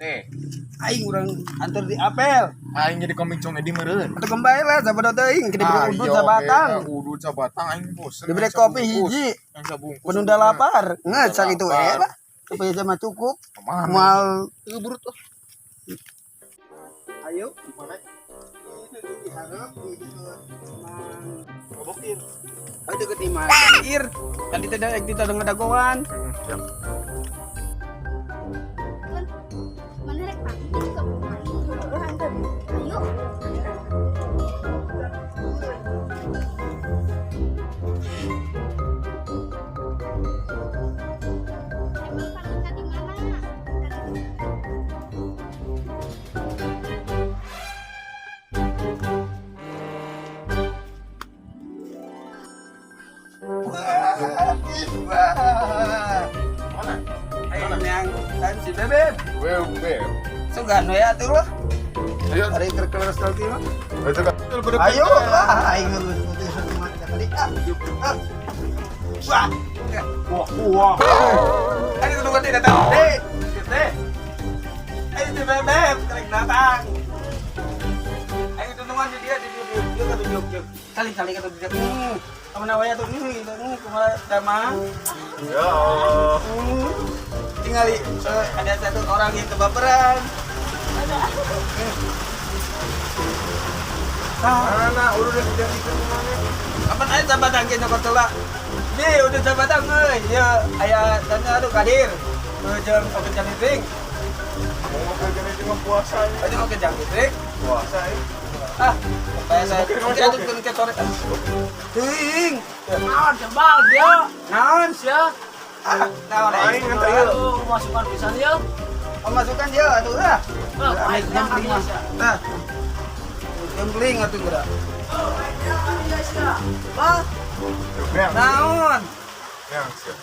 Teh. Aing urang antar di apel. Aing jadi komik cong edi meureun. Atau kembali lah sahabat teuing kita beri udut sabatang. Udut sabatang aing bosen. Diberi kopi hiji. Aing sabungkus. Penunda lapar. Nggak sakitu Lapar. eh lah. Supaya sama cukup. Kemana? Moal Teu burut tuh. Ayo. Mana? Itu diharap di Mang. Ngobokir. Oh, deket imah. Ir. Tadi tidak kita dengar dagoan. Siap. Mana rek pagi juga ayo. Emang panggilan di mana? Wah, Mana? ayo yang kan si Bebek. Wewe. Sugan we atuh lah. Ayo. Hari keur sekali mah. Ayo. Ayo lah aing geus tadi. Ah. Ah. Wah. Wah, wah. Ayo kudu ganti datang. Deh. Teh. Ayo si Bebek kerek datang. Ayo tuntungan di dia di dia dia dia tunjuk dia. Saling saling kata dia. Kemana wae atuh gitu. Kumaha damang. Ya Allah. Tinggali ada satu orang yang kebaperan. Mana udah dijadikan kemana? Kapan aya jabatan ge nyokot heula? Di udah jabatan euy. Ieu aya tanya aduh kadir. Jeung oke jangkrik. Mau ngobrol gini cuma puasa ya. Aja oke jangkrik. Puasa ya. Ah, supaya saya kira tuh ke sore. Teuing. Naon jebal dia. Naon? Sia. Ah, naon Aing nganter ieu. Aduh, masukan pisan ya. Pemasukan dia atuh ah. Ah, baik Jam kami lima. sia. Tah. Jembling atuh geura. Bah, Meang. Naon? Meang sih.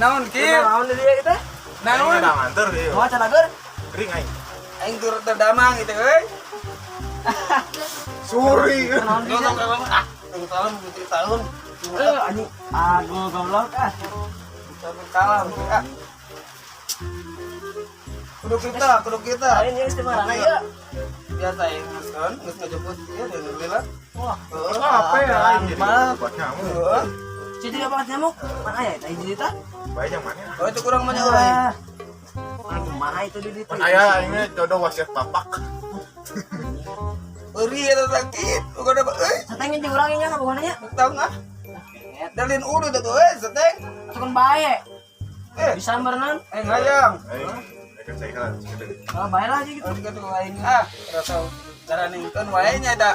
Naon kieu? naon di dia kita? Naon? Aing nganter ieu. Mau calager? Kering aing. Aing tur terdamang gitu euy. Suri. Naon Tunggu dia? tahun ah, tunggu tahun, tunggu tahun. Eh, anjing. Aduh, goblok ah. Tunggu tahun ah. Kudu kita, kudu kita. Lain yang istimewa ya. Biasa yang geus kan, geus ngajemput ieu dan alhamdulillah. Wah, Heeh. Apa ya aing jadi Mah. buat nyamuk. Heeh. Jadi apa nyamuk? Mana ya tadi jadi tah? Bae yang mana? Oh, itu kurang banyak euy. Ah. Mana kumaha itu di ditu? Aya aing mah jodoh wasiat bapak. Euri eta sakit. Bukan apa euy. Satengnya jeung urang nya bukan nya. Tahu ah. Dalin udah tuh euy, seteng. Atuh bae. Eh, Bisa berenang? aing hayang. Aing aing saya sakedeung. Ah, bae lah aja gitu. Oh, gitu aing ah, rasa cara ningkeun wae nya da.